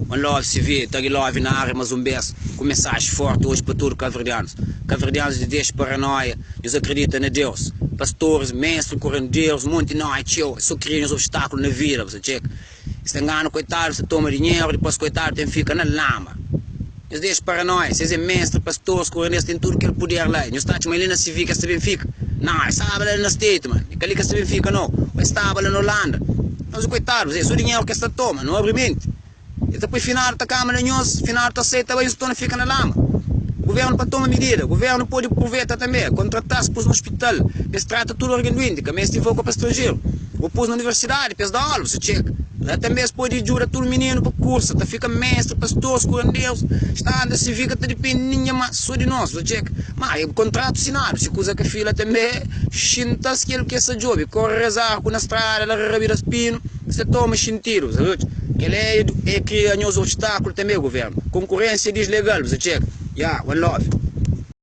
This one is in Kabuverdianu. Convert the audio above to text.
One love CV, Thug Love na área mas um bes ku mensagem forte hoje pa tudo caverdianos. Caverdianos di dexa paranoia, nhos acredita na Deus. Pastores, mestres, curandeiros, monte noia txeu, é so cria nhos obstáculo na vida, bu sa txeka. Es ta engana coitado, sa toma dinheiro, depois coitado tem fica na lama. Nhos dexa paranoia, ses é mestre, pastores, curandeiros tem tudo kel poder la. Nhos ta atxa ma é li na CV que es ta bem fica? Não, es staba la na State, man. É ka li que es ta bem fica não. Ou es staba la na Holanda. Nhos é coitado, é so dinheiro que es ta toma, não abri mente. El ta poi finadu ta kama na nhos, finadu ta seita bai nhos torna fika na lama. Guvernu pa toma midida, guvernu pode pruveta tanbe, kontratas pus na ospital pa es trata tudu argen duenti, ka meste ivakua pa stranjeru, o pus na universidadi pa es da aula, bu sa txeka. La tanbe es pode djuda tudu mininu pa kursa, ta fika mestri, pastors, kuranderus, standa CV ka ta dipende ningen mas, so di nos, bu sa txeka. Ma e kontratu sinadu, si kuza ka fila tanbe, xinta-s kel ki es sa djobe, kore rezar ku na strada la rabida spinu. Sa toma xintidu, bu sa odja? Kel é é kria nhos obstáculo també governo. Concorrência deslegal, bu sa txeka? Ya, one love.